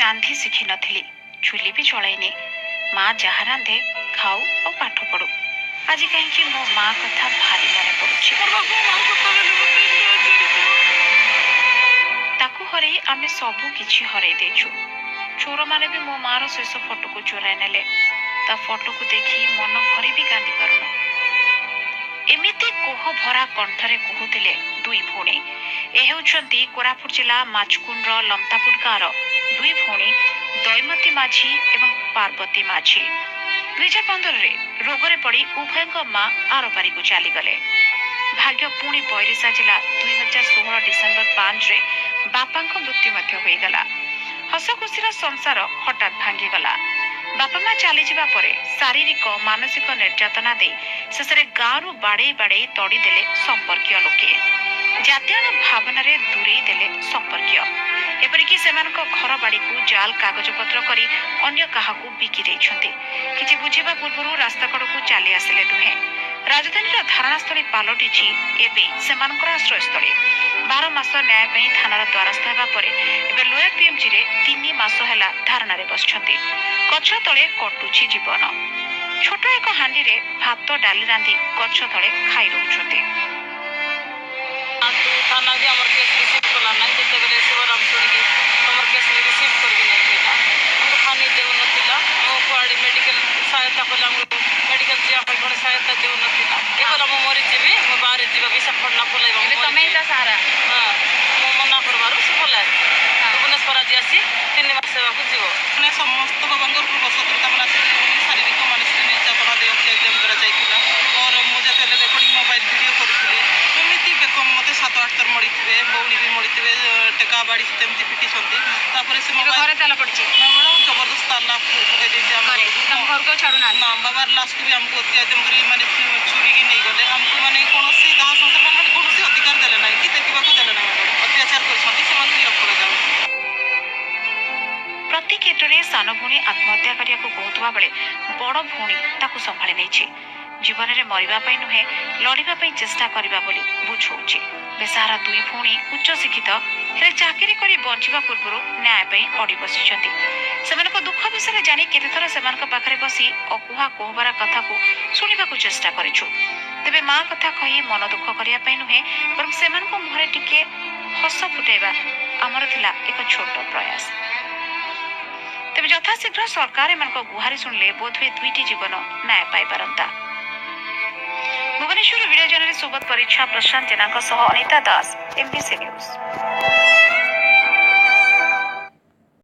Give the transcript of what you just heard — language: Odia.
ରାନ୍ଧି ଶିଖିନଥିଲି, ଚୁଲି ବି ଚଳାଇନି। ମା ଯାହା ରାନ୍ଧେ ଖାଉ ଆଉ ପାଠ ପଢୁ। ଆଜି କାହିଁକି ମୋ ମା କଥା ଭାରି ମନେ ପଡୁଛି। ତାକୁ ହରେଇ ଆମେ ସବୁ କିଛି ହରେଇ ଦେଇଛୁ। ଚୋରମାନେ ବି ମୋ ମାର ଶେଷ ଫଟୋକୁ ଚୋରାଇ ନେଲେ। ତା ଫଟୋକୁ ଦେଖି ମନ ଭରି ବି କାନ୍ଦି ପାରୁନୁ। ଏମିତି କୋହ ଭରା କଣ୍ଠରେ କହୁଥିଲେ ଦୁଇ ଭଉଣୀ। ଏ ହେଉଛନ୍ତି କୋରାପୁଟ ଜିଲ୍ଲା ମାଛକୁଣ୍ଡର ଲମତାପୁଟ ଗାଁର ଦୁଇ ଭଉଣୀ ଦଇମତୀ ମାଝୀ ଏବଂ ପାର୍ବତୀ ମାଝୀ। 2015ରେ ରୋଗରେ ପଡ଼ି ଉଭୟଙ୍କ ମା ଆରପାରିକୁ ଚାଲିଗଲେ। ଭାଗ୍ୟ ପୁଣି ବୈରୀ ସାଜିଲା। 2016 ଡିସେମ୍ବର 5ରେ ବାପାଙ୍କ ମୃତ୍ୟୁ ମଧ୍ୟ ହୋଇଗଲା। ହସ ଖୁସିର ସଂସାର ହଠାତ୍ ଭାଙ୍ଗିଗଲା। ବାପା ମା ଚାଲିଯିବା ପରେ ଶାରୀରିକ ମାନସିକ ନିର୍ଯାତନା ଦେଇ ଶେଷରେ ଗାଁରୁ ବାଡ଼େଇ ବାଡ଼େଇ ତଡ଼ିଦେଲେ ସମ୍ପର୍କୀୟ ଲୋକେ। ଜାତିଆଣ ଭାବନାରେ ଦୂରେଇ ଦେଲେ ସମ୍ପର୍କୀୟ। ଏପରିକି ସେମାନଙ୍କ ଘର ବାଡ଼ିକୁ ଜାଲ କାଗଜପତ୍ର କରି ଅନ୍ୟ କାହାକୁ ବିକି ଦେଇଛନ୍ତି। କିଛି ବୁଝିବା ପୂର୍ବରୁ ରାସ୍ତାକଡ଼କୁ ଚାଲି ଆସିଲେ ଦୁହେଁ। ରାଜଧାନୀର ଧାରଣାସ୍ଥଳୀ ପାଲଟିଛି ଏବେ ସେମାନଙ୍କର ଆଶ୍ରୟସ୍ଥଳୀ। 12 ମାସ ନ୍ୟାୟ ପାଇଁ ଥାନାର ଦ୍ୱାରସ୍ଥ ହେବା ପରେ ଏବେ ଲୋୟର ପିଏମ୍ଜିରେ 3 ମାସ ହେଲା ଧାରଣାରେ ବସିଛନ୍ତି। ଗଛ ତଳେ କଟୁଛି ଜୀବନ। ଛୋଟ ଏକ ହାଣ୍ଡିରେ ଭାତ ଡାଲି ରାନ୍ଧି ଗଛ ତଳେ ଖାଇ ରହୁଛନ୍ତି। ଥାନା ବି ଆମର କେସ୍ ରିସିଭ୍ କଲା ନାହିଁ। ଯେତେବେଳେ ଶିବରାମ ଶୁଣିକି ତମର କେସ୍ ରିସିଭ୍ କରିବି ନାହିଁ କହିଲା, ଆମକୁ ଖାନି ଦେଉନଥିଲା। ଆମ କୁଆଡ଼େ ମେଡ଼ିକାଲ ସହାୟତା କଲେ ଆମକୁ ମେଡ଼ିକାଲ ଯିବା ପାଇଁ କୌଣସି ସହାୟତା ଦେଉନଥିଲା। ଏ କହିଲା ମୁଁ ମରିଯିବି, ମୁଁ ବାହାରେ ଯିବା, ବିଶାଖାପାଟଣା ପଳାଇବା। ତମେ ତା ସାହାରା? ହଁ, ମୁଁ ମନା କରିବାରୁ ସେ ପଳାଇ ଭୁବନେଶ୍ୱର ଆଜି ଆସି 3 ମାସ ହେବାକୁ ଯିବ। ମାନେ ସମସ୍ତ ବାବାଙ୍କର ପୂର୍ବ ଶତ୍ରୁତା ମାନେ ଆସିକି ଶାରୀରିକ ମାନସିକ ନିର୍ଯାତନା ଦେଇ କରାଯାଇଥିଲା। ମୋର ମୁଁ ଯେତେବେଳେ ରେକର୍ଡ଼ିଂ ମୋବାଇଲ ଭିଡ଼ିଓ କରୁଥିଲି, ଏମିତି ବେକ ମୋତେ 7-8 ଥର ମଡ଼ିଥିବେ, ଭଉଣୀ ବି ମଡ଼ିଥିବେ, ଟେକା ବାଡ଼ି ସେମିତି ପିଟିଛନ୍ତି। ତାପରେ ସେ ଏବେ ଘରେ ତାଲା ପଡ଼ିଛି? ନା ମ୍ୟାଡ଼ାମ, ଜବରଦସ୍ତ ତାଲା ପକାଇ ଦେଇଛି ଆମ ଘରେ। ତମ ଘରକୁ ଆଉ ଛାଡୁନାହାନ୍ତି? ନା, ବାବାର ଲାଷ୍ଟକୁ ବି ଆମକୁ ଅତ୍ୟାଚାର କରି ମାନେ ଛୁରିକି ନେଇଗଲେ। ଆମକୁ ମାନେ କୌଣସି ଦାହ ସଂସ୍କାର ମାନେ କୌଣସି ଅଧିକାର ଦେଲେ ନାହିଁ କି ଦେଖିବାକୁ ଦେଲେ ନାହିଁ। ମ୍ୟାଡ଼ାମ, ଅତ୍ୟାଚାର କରିଛନ୍ତି, ସେମାନଙ୍କୁ ଗିରଫ କରାଯାଉ। ପ୍ରତି କ୍ଷେତ୍ରରେ ସାନ ଭଉଣୀ ଆତ୍ମହତ୍ୟା କରିବାକୁ କହୁଥିବା ବେଳେ ବଡ଼ ଭଉଣୀ ତାକୁ ସମ୍ଭାଳି ନେଇଛି। ଜୀବନରେ ମରିବା ପାଇଁ ନୁହେଁ, ଲଢ଼ିବା ପାଇଁ ଚେଷ୍ଟା କରିବା ବୋଲି ବୁଝଉଛି। ବେସାହାରା ଦୁଇ ଭଉଣୀ ଉଚ୍ଚଶିକ୍ଷିତ, ହେଲେ ଚାକିରି କରି ବଞ୍ଚିବା ପୂର୍ବରୁ ନ୍ୟାୟ ପାଇଁ ଅଡ଼ି ବସିଛନ୍ତି। ସେମାନଙ୍କ ଦୁଃଖ ବିଷୟରେ ଜାଣି କେତେଥର ସେମାନଙ୍କ ପାଖରେ ବସି ଅକୁହା କୋହଭରା କଥାକୁ ଶୁଣିବାକୁ ଚେଷ୍ଟା କରିଛୁ। ତେବେ ମା କଥା କହି ମନ ଦୁଃଖ କରିବା ପାଇଁ ନୁହେଁ, ବରଂ ସେମାନଙ୍କ ମୁହଁରେ ଟିକେ ହସ ଫୁଟାଇବା ଆମର ଥିଲା ଏକ ଛୋଟ ପ୍ରୟାସ। ତେବେ ଯଥାଶୀଘ୍ର ସରକାର ଏମାନଙ୍କ ଗୁହାରି ଶୁଣିଲେ ବୋଧହୁଏ ଦୁଇଟି ଜୀବନ ନ୍ୟାୟ ପାଇପାରନ୍ତା। ଭୁବନେଶ୍ୱର ଭିଡ଼ିଓ ଜର୍ଣ୍ଣାଲିଷ୍ଟ ସୁବୋଧ ପରିଛା, ପ୍ରଶାନ୍ତ ଜେନାଙ୍କ ସହ ଅନିତା ଦାସ, ଏମବିସି ନ୍ୟୁଜ୍।